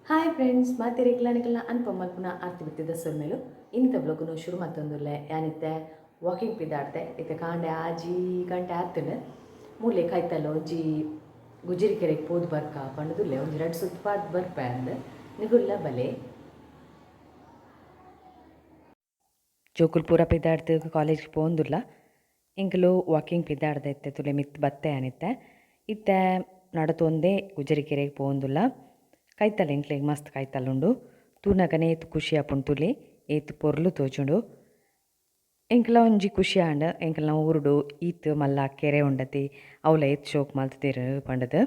Hi friends, ಮಾತೆರೆಗ್ಲ ಅನ್ಪ ಮಲ್ಪುನ ಆರ್ತಿ ಬಿತ್ತಿದ ಸೊಲ್ಮೆಲು. ಇಂತ ಬ್ಲೊಗ್ನು ಶುರು ಮತ್ತೊಂದುಲ್ಲೆ. ಯಾನಿತ್ತೆ ವಾಕಿಂಗ್ ಪಿದಾಡ್ತೆ. ಇತ್ತೆ ಕಾಂಡೆ 6 ಗಂಟೆ ಆತುಂಡು. ಮೂಲೆ ಕೈತಲ್ಲ ಒಂಜಿ ಗುಜಿರಿ ಕೆರೆಗೆ ಪೋದು ಬರ್ಕ ಪಂಡುದುಲ್ಲೆ. ಒಂಜಿ ರಡ್ಡ್ ಸುತ್ತು ಪಾಡ್ ಬರ್ಪೆ ಅಂದ್. ನಿಗುಲ್ಲ ಬಲೆ. ಜೋಕುಲು ಪೂರ ಪಿದಾಡ್ದು ಕಾಲೇಜ್ಗೆ ಪೋಂದುಲ್ಲ. ಎಂಕುಲು ವಾಕಿಂಗ್ ಪಿದಾಡ್ದ ಇತ್ತೆ. ತುಲೆ ಮಿತ್ತ್ ಬತ್ತೆ ಆನಿತ್ತೆ. ಇತ್ತೆ ನಡತೊಂದೇ ಗುಜರಿ ಕೆರೆಗೆ ಪೋಂದುಲ್ಲ. ಕೈತಲ್ ಎಂಕ್ಲೆಗ್ ಮಸ್ತ್ ಕೈತಲ್ ಉಂಡು. ತೂನಗನೇ ಏತ್ ಖುಷಿ ಆಪುಂಡು ತುಲೆ, ಏತ್ ಪೊರ್ಲು ತೋಜುಂಡು. ಎಂಕ್ಲ ಒಂಜಿ ಖುಷಿ ಆಂಡ್, ಎಂಕಲ್ನ ಊರುಡು ಈತ್ ಮಲ್ಲ ಕೆರೆ ಉಂಡತಿ, ಅವ್ಲ ಏತ್ ಶೋಕ್ ಮಲ್ತ್ದೆರ್ ಪಂಡುದು.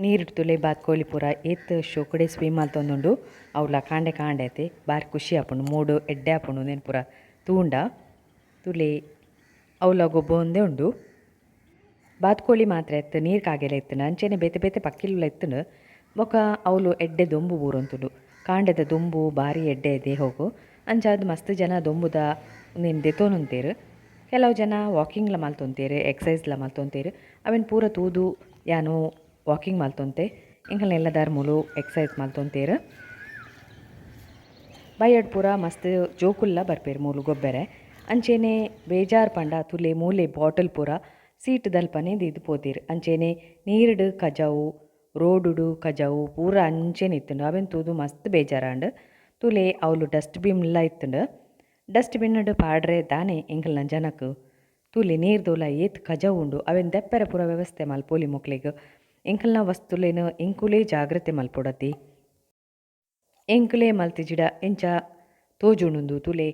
ನೀರು ತುಲೆ ಬಾತ್ಕೋಳಿ ಪೂರ ಏತ್ ಶೋಕುಡೆ ಸ್ವಿಮ್ ಮಲ್ತೊಂದುಂಡು. ಅವ್ಲ ಕಾಂಡೆ ಕಾಂಡೆ ಐತೆ ಬಾರಿ ಖುಷಿ ಆಪುಂಡು, ಮೂಡು ಎಡ್ಡೆ ಆಪುಂಡು ಉಂದೆನ್ ಪೂರ ತೂಂಡ. ತುಲೆ ಅವ್ಲ ಗೊಬ್ಬೊಂದೇ ಉಂಡು. ಬಾತ್ಕೋಳಿ ಮಾತ್ರ ಇತ್ತು, ನೀರು ಕಾಗೆಲ ಇತ್ತುಂಡು. ಅಂಚೆನೆ ಬೇತೆ ಬೇತೆ ಪಕ್ಕಿಲುಲ ಇತ್ತುಂಡು. ಬೊಕ ಅವ್ಲು ಎಡ್ಡೆ ದೊಂಬು ಬೂರೊಂತುಂಡು. ಕಾಂಡೆದ ದೊಂಬು ಬಾರಿ ಎಡ್ಡೆ ದೇಹೊಗು. ಅಂಚಾದ್ ಮಸ್ತ್ ಜನ ದೊಂಬುದ ಉಂದೆನ್ ದೆತೊನೊಂತೆರ್. ಕೆಲವು ಜನ ವಾಕಿಂಗ್ಲ ಮಲ್ತೊಂತೆರ್, ಎಕ್ಸಸೈಸ್ಲ ಮಲ್ತೊಂತೆರ್. ಅವೆನ್ ಪೂರ ತೂದು ಯಾನು ವಾಕಿಂಗ್ ಮಲ್ತೊಂತೆ. ಎಂಕಲ್ನ ಎಲ್ಲದಾರ್ ಮೂಲು ಎಕ್ಸಸೈಸ್ ಮಲ್ತೊಂತೆರ್. ಬಯ್ಯಡ್ ಪೂರ ಮಸ್ತ್ ಜೋಕುಲ್ಲ ಬರ್ಪೆರ್ ಮೂಲು ಗೊಬ್ಬೆರೆ. ಅಂಚೆನೆ ಬೇಜಾರ್ ಪಂಡ ತುಲೆ ಮೂಲೆ ಬಾಟಲ್ ಪೂರ ಸೀಟ್ ದಲ್ಪನೆ ದೀದ್ ಪೋತೆರ್. ಅಂಚೆನೆ ನೀರ್ಡ್ ಕಜವು, ರೋಡುಡು ಕಜವು ಪೂರ ಅಂಚೆನೆ ಇತ್ತುಂಡು. ಅವೆನ್ ತೂದು ಮಸ್ತ್ ಬೇಜಾರಾಂಡ್. ತುಲೆ ಅವ್ಲು ಡಸ್ಟ್ ಬಿನ್ ಲ ಇತ್ತುಂಡು. ಡಸ್ಟ್ ಬಿನ್ ಡ್ ಪಾಡ್ರೆ ದಾನೆ ಎಂಕಲ್ನ ಜನಕ್? ತುಲೆ ನೀರ್ದೋಲ ಏತ್ ಕಜವು ಉಂಡು. ಅವೆನ್ ದೆಪ್ಪೆರೆ ಪೂರ ವ್ಯವಸ್ಥೆ ಮಲ್ಪೊಲಿ ಮೊಕ್ಲೆಗ್. ಎಂಕಲ್ನ ವಸ್ತುಲೆನ್ ಎಂಕುಲೇ ಜಾಗ್ರತೆ ಮಲ್ಪೊಡತಿ. ಎಂಕುಲೇ ಮಲ್ತಿಜಿಡ ಎಂಚ ತೋಜುಂಡುಂದು. ತುಲೆ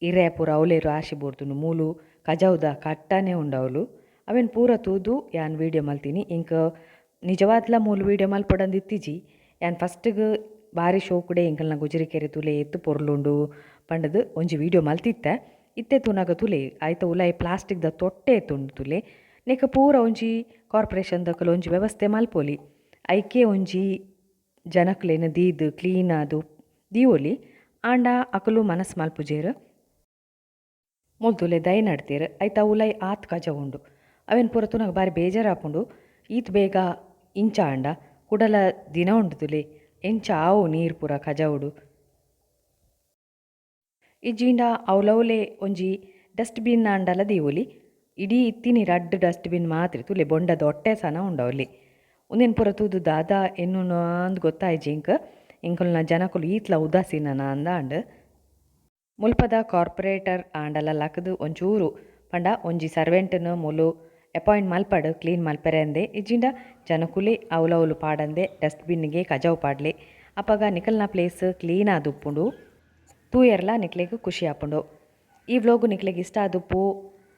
ಇರೆ ಪೂರ ಅವ್ಲೇ ರಾಶಿ ಬೂರ್ದುಂಡು. ಮೂಲು ಕಜವುದ ಕಟ್ಟನೆ ಉಂಡು ಅವ್ಲು. ಅವೆನ್ ಪೂರ ತೂದು ಯಾನ್ ವೀಡಿಯೋ ಮಲ್ತಿನಿ. ಎಂಕ್ ನಿಜವಾದ್ಲ ಮೂಲು ವೀಡಿಯೋ ಮಲ್ಪೊಡಂದು ಇತ್ತಿಜಿ. ಯಾನ್ ಫಸ್ಟ್ಗ್ ಬಾರಿ ಶೋಕುಡೆ ಎಂಕಲ್ನ ಗುಜಿರಿ ಕೆರೆ ತುಲೆ ಏತ್ ಪೊರ್ಲುಂಡು ಪಂಡುದು ಒಂಜಿ ವೀಡಿಯೋ ಮಲ್ತಿತ್ತೆ. ಇತ್ತೆ ತೂನಗ ತುಲೆ ಐತ ಉಲಾಯಿ ಪ್ಲಾಸ್ಟಿಕ್ ದ ತೊಟ್ಟೆ ತುಂಡು ತುಲೆ. ನೆಕ್ ಪೂರ ಒಂಜಿ ಕಾರ್ಪೊರೇಷನ್ ದಕುಲು ಒಂಜಿ ವ್ಯವಸ್ಥೆ ಮಲ್ಪೊಲಿ. ಐಕೆ ಒಂಜಿ ಜನಕ್ಲೆನ್ ದೀದ್ ಕ್ಲೀನ್ ಆದ್ ದೀವೊಲಿ. ಆಂಡ ಅಕುಲು ಮನಸ್ ಮಲ್ಪುಜೆರ್. ಮೂಲು ತೂಲೆ ದೈ ನಡ್ತೆರ್. ಐತ ಉಲಾಯಿ ಆತ್ ಕಜವು ಉಂಡು. ಅವೆನ್ ಪೂರ ತೂನಗ ಬಾರಿ ಬೇಜಾರಾಪುಂಡು. ಈತ್ ಬೇಗ ಇಂಚ ಆಂಡ ಕುಡಲ ದಿನ ಉಂಡು ತೂಲೆ, ಎಂಚ ಆವು ನೀರ್ ಪೂರ ಕಜವುಡು? ಇಜ್ಜಿಂಡ ಅವ್ಲವ್ಲೆ ಒಂಜಿ ಡಸ್ಟ್ ಬಿನ್ ಆಂಡಲ ದೀವೊಲಿ. ಇಡೀ ಇತ್ತಿನಿ ರಡ್ಡ್ ಡಸ್ಟ್ ಬಿನ್ ಮಾತ್ರ. ತೂಲೆ ಬೊಂಡದ ಒಟ್ಟೆ ಸನ ಉಂಡು ಅವ್ಲೆ. ಉಂದೆನ್ ಪೂರ ತೂದು ದಾದ ಎನ್ನುನ ಅಂದ್ ಗೊತ್ತಾಯಿಜಿ ಎಂಕ್. ಎಂಕಲ್ನ ಜನಕುಲು ಈತ್ಲ ಉದಾಸೀನನ ಅಂದ್ ಆಂಡ್. ಮುಲ್ಪದ ಕಾರ್ಪೊರೇಟರ್ ಆಂಡಲ ಲಕ್ದ್ ಒಂಚೂರು ಪಂಡ ಒಂಜಿ ಸರ್ವೆಂಟ್ನ್ ಮೂಲು ಅಪಾಯಿಂಟ್ ಮಲ್ಪಡ್ ಕ್ಲೀನ್ ಮಲ್ಪೆರೆ ಅಂದೆ. ಇಜ್ಜಿಂಡ ಜನಕುಲೇ ಅವ್ಲವ್ಲು ಪಾಡಂದೆ ಡಸ್ಟ್ ಬಿನ್ಗೆ ಕಜವು ಪಾಡ್ಲೆ. ಅಪಗ ನಿಕಲ್ನ ಪ್ಲೇಸ್ ಕ್ಲೀನ್ ಆದುಪ್ಪುಂಡು, ತೂಯರ್ಲ ನಿಕ್ಲೆಗ್ ಖುಷಿ ಆಪುಂಡು. ಈ ವ್ಲೋಗ್ ನಿಕ್ಲೆಗ್ ಇಷ್ಟ ಆದುಪ್ಪು.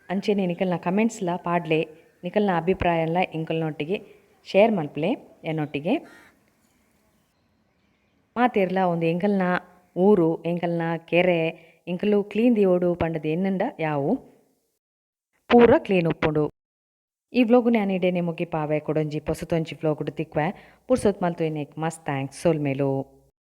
ಅಂಚೆನೆ ನಿಕಲ್ನ ಕಮೆಂಟ್ಸ್ಲ ಪಾಡ್ಲೆ. ನಿಕಲ್ನ ಅಭಿಪ್ರಾಯನ್ಲ ಎಂಕಲ್ನೊಟ್ಟಿಗೆ ಶೇರ್ ಮಲ್ಪುಲೆ ಎನ್ನೊಟ್ಟಿಗೆ. ಮಾತೆರ್ಲ ಉಂದು ಎಂಕಲ್ನ ಊರು, ಎಂಕಲ್ನ ಕೆರೆ, ಎಂಕುಲು ಕ್ಲೀನ್ ದೀವೊಡು ಪಂಡುದು ಎನ್ನುಂಡ ಯಾವು, ಪೂರ ಕ್ಲೀನ್ ಉಪ್ಪುಂಡು. ಈ ವ್ಲೋಗ್ ಯಾನ್ ಇಡೆನೆ ಮುಗಿಪಾವೆ. ಕುಡೊಂಜಿ ಪೊಸತೊಂಜಿ ವ್ಲೋಗ್ ತಿಕ್ವೆ. ಪುರ್ಸೊತ್ ಮಲ್ತು ಮಸ್ತ್ thanks. ಸೊಲ್ಮೆಲು.